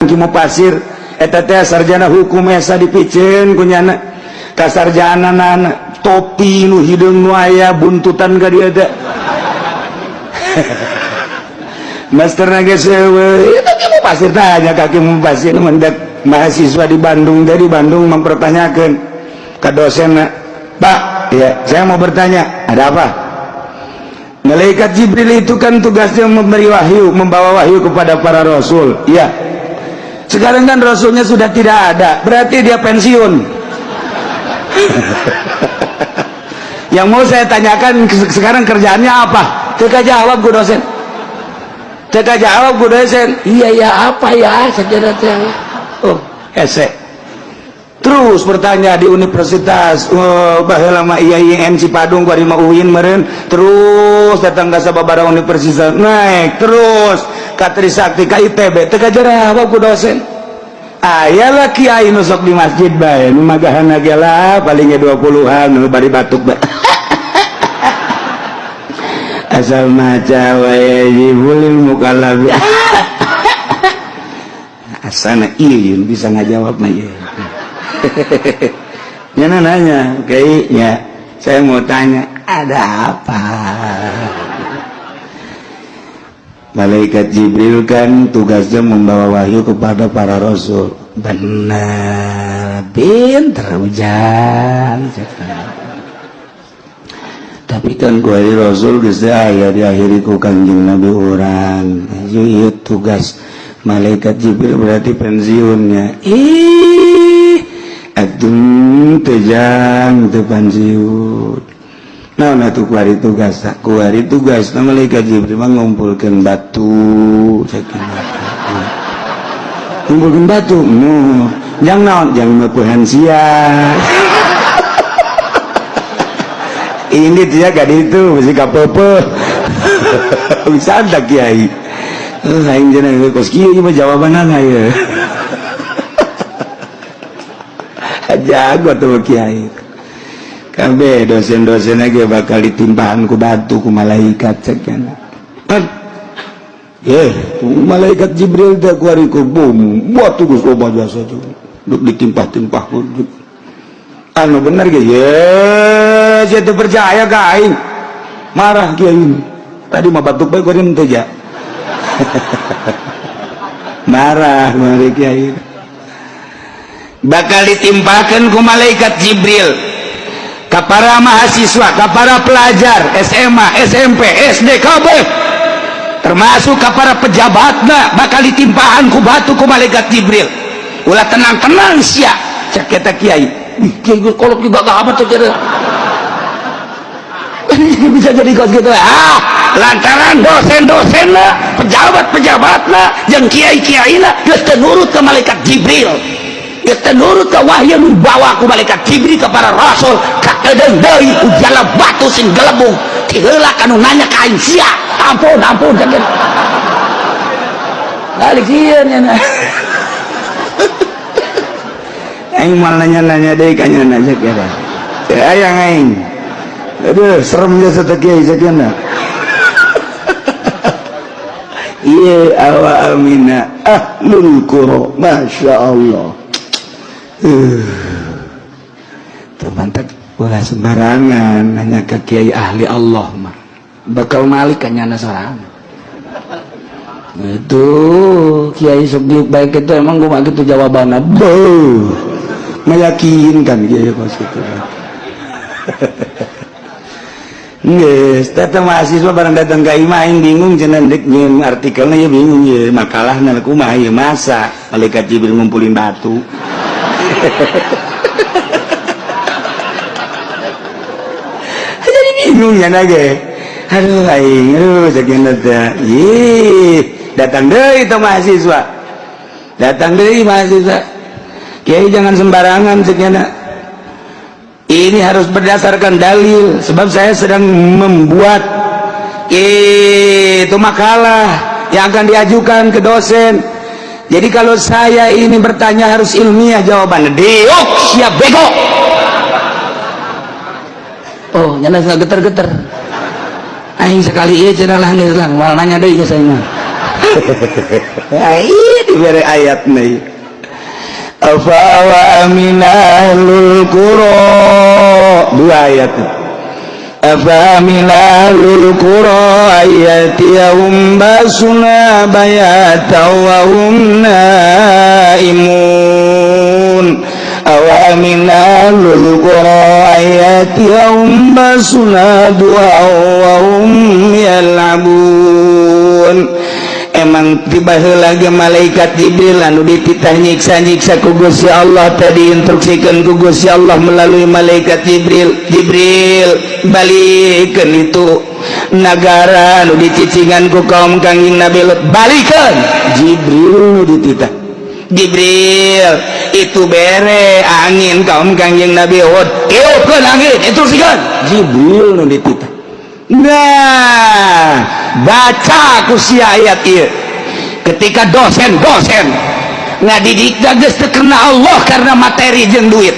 Ki Mupasir eta teh sarjana hukum esa dipiceun ku nyana ka sarjanana topi nu hideung nu aya buntutan ka dieu teh. Master geus eueuh eta Ki Mupasir tanya ka Ki Mupasir mendak mahasiswa di Bandung, dari Bandung mempertanyakan ke dosen, "Pak, ya, saya mau bertanya." "Ada apa?" "Malaikat Jibril itu kan tugasnya memberi wahyu, membawa wahyu kepada para rasul." "Iya." "Sekarang kan rasulnya sudah tidak ada, berarti dia pensiun. Yang mau saya tanyakan, sekarang kerjaannya apa?" Teka jawab ku dosen. Teka jawab ku dosen. "Iya ya, apa ya?" Saya teh. Oh, hese. Terus bertanya di universitas, oh, baheula mah IAIN Cipadung kuari mah UIN meureun, terus datang ka sababaraha universitas, naik terus ka Trisakti, ka ITB, teu kajawab ku dosen. Aya lah kiai nu sok di masjid bae, nu magahan ge lah palingnya 20-an, nu bari batuk bae. Asal maca wa yajibul mukallafi. Asana ieu bisa ngajawab mah ieu. Nyana nanya, "Kayaknya saya mau tanya, ada apa? Malaikat Jibril kan tugasnya membawa wahyu kepada para rasul." "Benar, pinter hujan. Tapi kan kuari rasul geus aya, diakhiri ku Kanjeng Nabi urang. Ieu tugas malaikat Jibril berarti pensiunnya." "Ih, atuh teu jang, teu pensiun. Naon atuh kuari tugas?" "Kuari tugas na malaikat Jibril mah ngumpulkeun batu," sakitu. "Ngumpulkeun batu nu jang naon?" "Jang meupehan sia." Ini dia gak itu mesti kapepe bisa ada kiai. Aing cenah kos kieu mah jawabanana ieu. Jago tuh kiai. Kabeh dosen-dosen ge bakal ditimpahan ku batu ku malaikat cek nya. Pan. Ye, malaikat Jibril teh kuari ku bum, batu geus loba jasa tuh. Duk ditimpah-timpah ku. Anu bener ge, ye, saya teu percaya ka aing. Marah kiai. Tadi mah batuk bae kuari teu ja. Marah marah kiai. Bakal ditimpakan ku malaikat Jibril ke para mahasiswa, ke para pelajar SMA, SMP, SD, KB, termasuk ke para pejabatna, bakal ditimpahan ku batu ku malaikat Jibril. "Ulah tenang-tenang sia," cek eta kiai. Ih, kiai kolot juga gak apa tuh bisa jadi kos gitu. Ah, lantaran dosen-dosen lah, pejabat-pejabat lah, yang kiai-kiai lah geus teu nurut ke malaikat Jibril, geus teu nurut ke wahyu nu dibawa ku malaikat Jibril ke para rasul, kakedeung deui ku jala batu sing gelebung. Ti heula kanu nanya ka aing sia. Ampun, ampun, cek. Balik sieun nya. Aing moal nanya-nanya deui ka nya cek ya. Ayang aing. Aduh, serem jasa teh kiai sakieu. Iya, awa amina ahlul qura, masya Allah. Teman ulah sembarangan nanya ke kiai ahli Allah mah bakal malik kan nyana sorangan. Itu kiai sok diuk baik itu emang gua gitu jawabannya, beuh, meyakinkan kiai kos gitu. Geus, datang mahasiswa barang datang ka imah aing bingung cenah dek nyeun artikelna ya, bingung ye makalahna kumaha ieu, masa malaikat Jibril ngumpulin batu. Jadi bingung ya nage. Aduh aing, aduh sakieu teh. Ih, datang deui itu mahasiswa. Datang deui mahasiswa. "Kiai, jangan sembarangan," ceuk. "Ini harus berdasarkan dalil, sebab saya sedang membuat itu makalah yang akan diajukan ke dosen. Jadi kalau saya ini bertanya harus ilmiah jawabannya." "Diuk siap bego." Oh, nyana geter-geter. Aing sekali ieu cenah lah geus lah, moal nanya deui ka saya mah. Diberi ayat nih. Afa amina ahlul qura, dua ayat. Afa amina ahlul qura ay ya'tiyahum ba'suna bayata wa hum naimun. Aw amina ahlul qura ay ya'tiyahum ba'suna duha wa hum yal'abun. Emang tiba lagi malaikat Jibril anu dititah nyiksa-nyiksa ku Gusti Allah, tadi instruksikan ku Gusti Allah melalui malaikat Jibril, "Jibril, balikan itu negara anu dicicingan ku kaum Kangjeng Nabi Lut, balikan." Jibril nu dititah, "Jibril, itu bere angin kaum Kangjeng Nabi Hud, tiupkeun angin, instruksikan." Jibril nu dititah. Nah, baca ku si ayat ieu. Ketika dosen-dosen ngadidik geus teu karena Allah, karena materi jeung duit,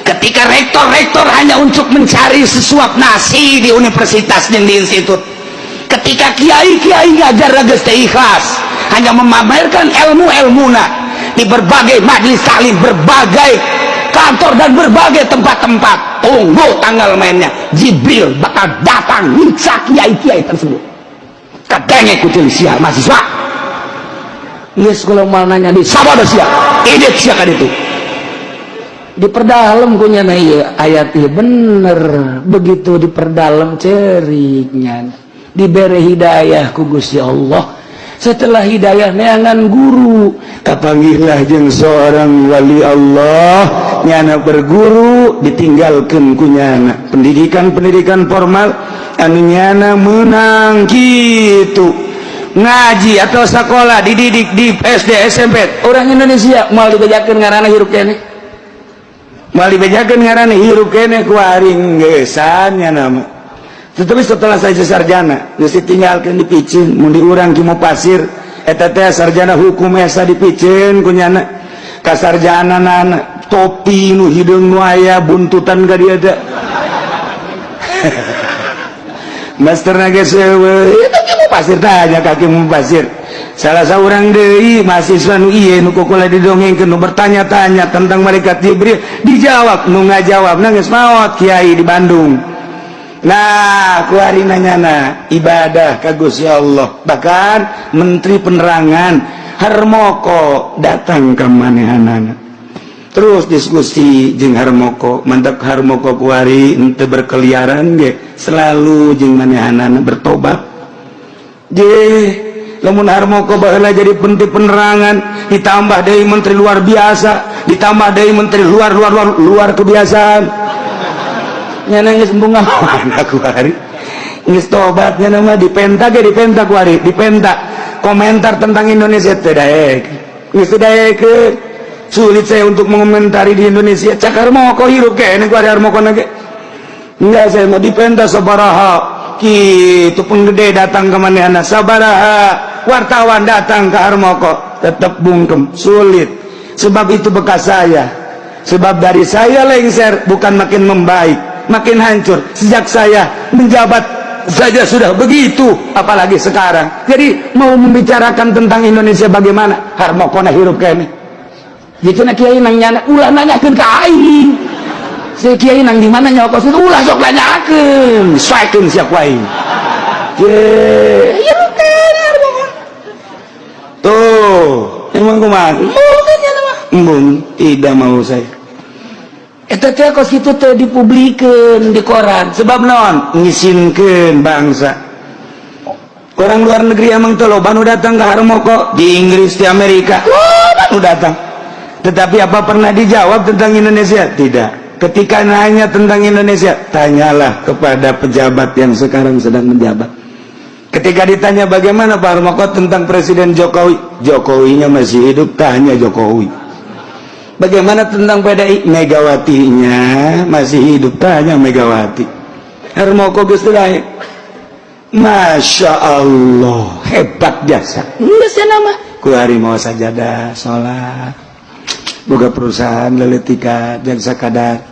ketika rektor-rektor hanya untuk mencari sesuap nasi di universitas dan di institut, ketika kiai-kiai ngajar geus teu ikhlas, hanya memamerkan ilmu-ilmuna di berbagai majlis taklim, berbagai kantor, dan berbagai tempat-tempat, tunggu tanggal mainnya, Jibril bakal datang nyiksa kiai-kiai tersebut. Kadenge kutil sia mahasiswa. Geus, kalau mau nanya di sabodo sia, idet sia kan itu. Diperdalam punya na ieu ayat ieu, bener begitu diperdalam ceriknya, diberi hidayah ku Gusti Allah. Setelah hidayah, neangan guru, kapanggihlah jeung seorang wali Allah. Nyana berguru, ditinggalkan ku nyana pendidikan-pendidikan formal anu nyana menang gitu ngaji atau sekolah, dididik di SD, SMP. Orang Indonesia mau dibejakeun ngaranna hirup keneh, mau dibejakeun ngaranna hirup keneh ku aring geusan nya nama. Tetapi setelah saya sarjana geus ditinggalkeun, dipiceun mun diurang ki pasir eta teh. Sarjana hukum esa dipiceun ku nyana kasarjana, topi nu hideung nu aya buntutan ka dieu teh. Master geus itu ki pasir, tanya kaki mu pasir. Salah seorang deui mahasiswa nu ieu nu kokola didongengkeun, nu bertanya-tanya tentang malaikat Jibril, dijawab, nu ngajawab geus maot, kiai di Bandung. Nah, kuari nanyana ibadah ka Gusti Allah. Bahkan menteri penerangan Harmoko datang ke manehanana, terus diskusi jeung Harmoko. Mantap, Harmoko kuari ente berkeliaran ge selalu jeung manehanana bertobat. Je lamun Harmoko baheula jadi menteri penerangan, ditambah deui menteri luar biasa, ditambah deui menteri luar luar luar luar kebiasaan, nyana geus embung mana kuari geus tobat. Nyana mah dipenta ge, dipenta kuari, dipenta komentar tentang Indonesia, teu daek, geus teu daekeun. "Sulit saya untuk mengomentari di Indonesia," cak Harmoko. Hirup kene kuari Harmoko ge. "Enggak, saya mau dipenta sabaraha kitu penggede datang ke manehna, sabaraha wartawan datang ke Harmoko, tetap bungkem, sulit, sebab itu bekas saya. Sebab dari saya lengser bukan makin membaik, makin hancur. Sejak saya menjabat saja sudah begitu, apalagi sekarang. Jadi mau membicarakan tentang Indonesia bagaimana?" Harmokona hirup kene gitu. Na kiai nang nyana ulah nanyakeun ka aing. Si kiai nang di mana nyokos itu ulah sok nanyakeun, saekeun sia ku aing. Ye, hirup kene Harmoko. Tuh, emang kumaha? Embung nya mah. Embung, tidak mau saya. Eta teh kos kitu teh dipublikeun di koran. Sebab naon? Ngisinkeun bangsa. Orang luar negeri emang teh loba nu datang ke Harmoko, di Inggris, di Amerika. Loba nu datang. Tetapi apa pernah dijawab tentang Indonesia? Tidak. Ketika nanya tentang Indonesia, tanyalah kepada pejabat yang sekarang sedang menjabat. Ketika ditanya bagaimana Pak Harmoko tentang Presiden Jokowi, Jokowinya masih hidup, tanya Jokowi. Bagaimana tentang PDI? Megawatinya masih hidup, tanya Megawati. Harmoko geus teu. Masya Allah, hebat jasa. Geus nama. Ku hari mau sajadah, sholat. Boga perusahaan leletika, jang sakadar.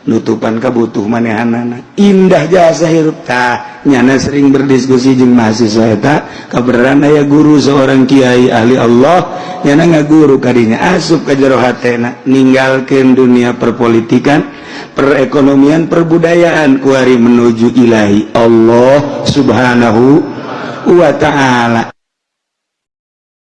Nutupan kabutuh manehanana indah jasa hirup. Tah, nyana sering berdiskusi jeung mahasiswa eta. Kabeneran aya guru, seorang kiai ahli Allah, nyana ngaguru kadinya, asup ka jero hatena ninggalkeun dunia perpolitikan, perekonomian, perbudayaan, kuari menuju ilahi Allah Subhanahu wa Ta'ala.